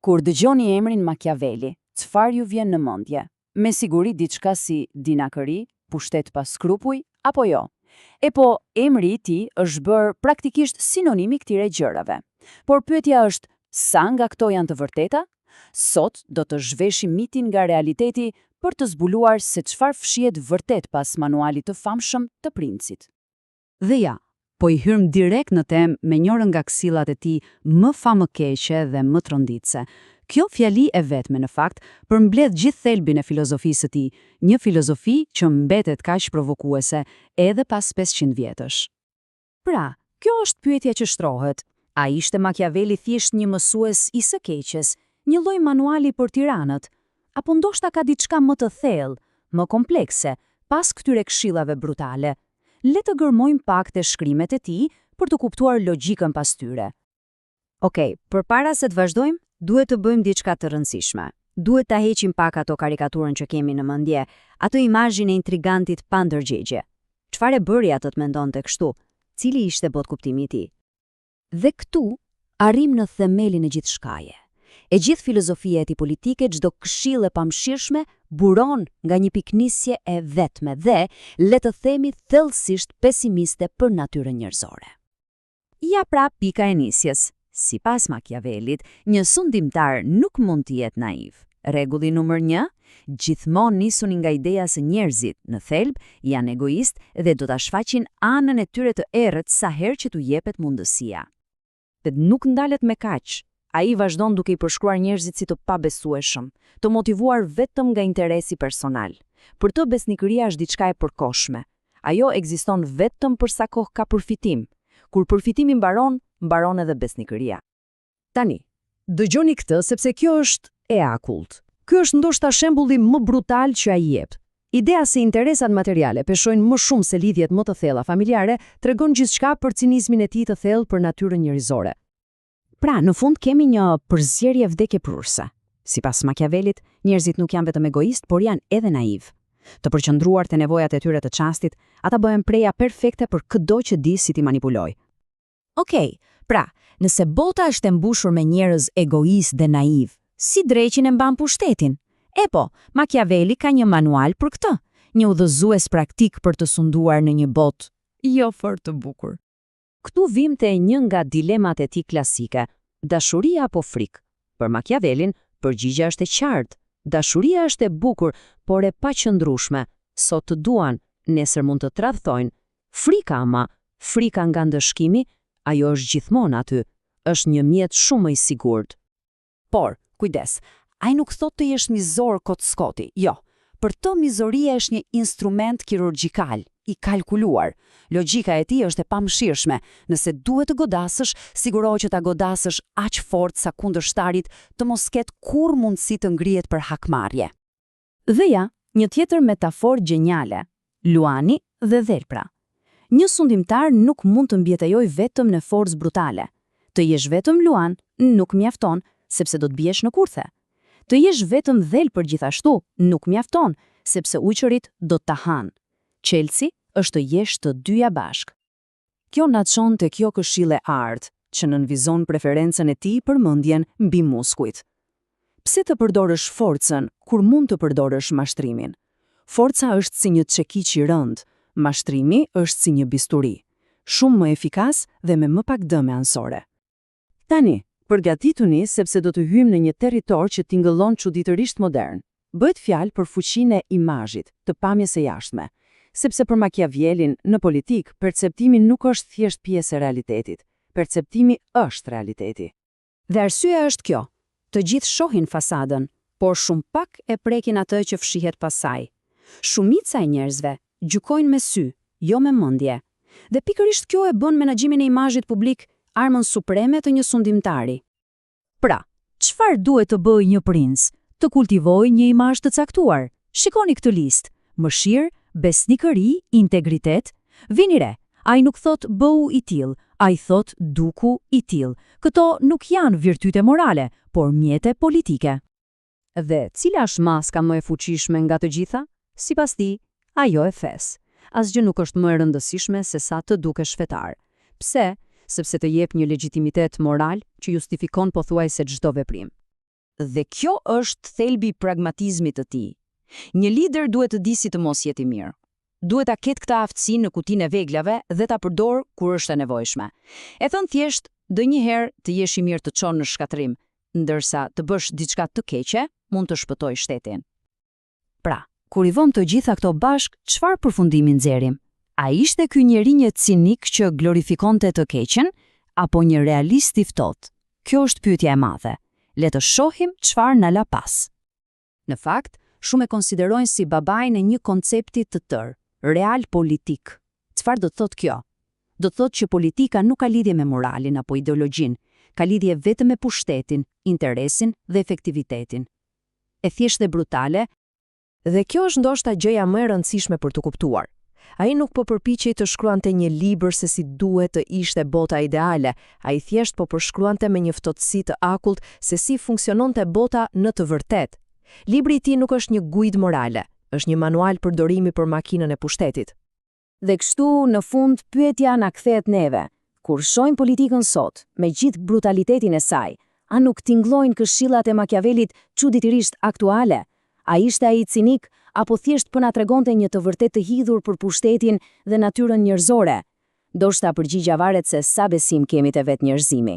Kur dëgjoni emrin Makiaveli, çfarë ju vjen në mendje? Me siguri diçka si dinakëri, pushtet pa skrupuj, apo jo? E po, emri i tij është bërë praktikisht sinonim i këtyre gjërave. Por pyetja është, sa nga këto janë të vërteta? Sot do të zhveshim mitin nga realiteti për të zbuluar se çfarë fshihet vërtet pas manualit të famshëm të princit. Dhe ja, po i hyjmë direkt në temë me njërën nga këshillat e tij më famëkeqe dhe më tronditëse. Kjo fjali e vetme në fakt përmbledh gjithë thelbin e filozofisë së tij, një filozofi që mbetet kaq provokuese edhe pas 500 vjetësh. Pra, kjo është pyetja që shtrohet. A ishte Machiavelli thjesht një mësues i së keqes, një lloj manuali për tiranët, apo ndoshta ka diçka më të thellë, më komplekse, pas këtyre këshillave brutale? Le të gërmojmë pak te shkrimet e tij për të kuptuar logjikën pas tyre. Okej, përpara se të vazhdojmë, duhet të bëjmë diçka të rëndësishme. Duhet ta heqim pak ato karikaturën që kemi në mendje, atë imazhin e intrigantit pa ndërgjegje. Çfarë e bëri atë të mendonte kështu? Cili ishte botëkuptimi i tij? Dhe këtu arrijmë në themelin e gjithçkaje. E gjithë filozofia e tij politike, çdo këshillë e pamëshirshme, buron nga një pikënisje e vetme dhe, le të themi, thellësisht pesimiste për natyrën njerëzore. Ja pra pika e nisjes. Sipas Machiavellit, një sundimtar nuk mund të jetë naiv. Rregulli numër 1, gjithmonë nisuni nga ideja se njerëzit, në thelb, janë egoistë dhe do ta shfaqin anën e tyre të errët sa herë që t'u jepet mundësia. Dhe nuk ndalet me kaq. Ai vazhdon duke i përshkruar njerëzit si të pabesueshëm, të motivuar vetëm nga interesi personal. Për të besnikëria është diçka e përkohshme. Ajo ekziston vetëm për sa kohë ka përfitim. Kur përfitimi mbaron, mbaron edhe besnikëria. Tani, dëgjoni këtë sepse kjo është e akullt. Ky është ndoshta shembulli më brutal që ai jep. Ideja se interesat materiale peshojnë më shumë se lidhjet më të thella familjare tregon gjithçka për cinizmin e tij të thellë për natyrën njerëzore. Pra, në fund kemi një përzierje vdekjeprurëse. Sipas Machiavellit, njerëzit nuk janë vetëm egoistë, por janë edhe naivë. Të përqendruar te nevojat e tyre të çastit, ata bëhen preja perfekte për këdo që di si t'i manipulojë. Okej, pra, nëse bota është e mbushur me njerëz egoistë dhe naivë, si dreqin e mban pushtetin? E po, Machiavelli ka një manual për këtë, një udhëzues praktik për të sunduar në një botë jo fort të bukur. Këtu vijmë te një nga dilemat e tij klasike, dashuria apo frikë. Për Machiavellin, përgjigja është e qartë. Dashuria është e bukur, por e paqëndrueshme. Sot të duan, nesër mund të tradhtojnë. Frika ama, frika nga ndëshkimi, ajo është gjithmonë aty. Është një mjet shumë më i sigurt. Por, kujdes, ai nuk thotë të jesh mizor kot s'koti, jo. Për të mizoria është një instrument kirurgjikal, i kalkuluar. Logjika e tij është e pamëshirshme. Nëse duhet të godasësh, sigurohu që ta godasësh aq fort sa kundërshtarit të mos ketë kurrë mundësi të ngrihet për hakmarrje. Dhe ja, një tjetër metaforë gjeniale, luani dhe dhelpra. Një sundimtar nuk mund të mbijetojë vetëm në forcë brutale. Të jesh vetëm luan nuk mjafton, sepse do të biesh në kurthe. Të jesh vetëm dhelpër gjithashtu nuk mjafton, sepse ujqërit do të ta hanë. Çelësi është të jesh të dyja bashkë. Kjo na çon te kjo këshillë e artë, që nënvizon preferencën e tij për mendjen mbi muskujt. Pse të përdorësh forcën kur mund të përdorësh mashtrimin? Forca është si një çekiç i rëndë, mashtrimi është si një bisturi. Shumë më efikas dhe me më pak dëme anësore. Tani, përgatituni sepse do të hyjmë në një territor që tingëllon çuditërisht modern. Bëhet fjalë për fuqinë e imazhit, të pamjes së jashtme. Sepse për Machiavellin, në politikë, perceptimi nuk është thjesht pjesë e realitetit. Perceptimi është realiteti. Dhe arsyeja është kjo, të gjithë shohin fasadën, por shumë pak e prekin atë që fshihet pas saj. Shumica e njerëzve gjykojnë me sy, jo me mendje. Dhe pikërisht kjo e bën menaxhimin e imazhit publik armën supreme të një sundimtari. Pra, çfarë duhet të bëjë një princ? Të kultivojë një imazh të caktuar. Shikoni këtë listë: mëshirë, besnikëri, integritet. Vini re, ai nuk thotë bëhu i tillë, ai thotë duku i tillë. Këto nuk janë virtyte morale, por mjete politike. Dhe cila është maska më e fuqishme nga të gjitha? Sipas tij, ajo e fesë. Asgjë nuk është më e rëndësishme se sa të dukesh fetar. Pse? Sepse të jep një legjitimitet moral që justifikon pothuajse çdo veprim. Dhe kjo është thelbi i pragmatizmit të tij. Një lider duhet të di si të mos jetë i mirë. Duhet ta ketë këtë aftësi në kutinë e veglave dhe ta përdorë kur është e nevojshme. E thënë thjesht, ndonjëherë të jesh i mirë të çon në shkatërrim, ndërsa të bësh diçka të keqe mund të shpëtojë shtetin. Pra, kur i vëmë të gjitha këto bashkë, çfarë përfundimi nxjerrim? A ishte ky njeri një cinik që glorifikonte të keqen, apo një realist i ftohtë? Kjo është pyetja e madhe. Le të shohim çfarë na la pas. Në fakt, shumë e konsiderojnë si babain e një koncepti të tërë, realpolitik. Çfarë do të thotë kjo? Do të thotë që politika nuk ka lidhje me moralin apo ideologjinë, ka lidhje vetëm me pushtetin, interesin dhe efektivitetin. E thjeshtë dhe brutale, Dhe kjo është ndoshta gjëja më e rëndësishme për të kuptuar. Ai nuk po përpiqej të shkruante një libër se si duhet të ishte bota ideale, ai thjesht po përshkruante me një ftohtësi të akullt se si funksiononte bota në të vërtetë. Libri i tij nuk është një guidë morale, është një manual përdorimi për makinën e pushtetit. Dhe kështu, në fund, pyetja na kthehet neve. Kur shohim politikën sot, me gjithë brutalitetin e saj, a nuk tingëllojnë këshillat e Machiavellit çuditërisht aktuale? A ishte ai cinik, apo thjesht po na tregonte një të vërtetë të hidhur për pushtetin dhe natyrën njerëzore? Ndoshta përgjigja varet se sa besim kemi te vetë njerëzimi.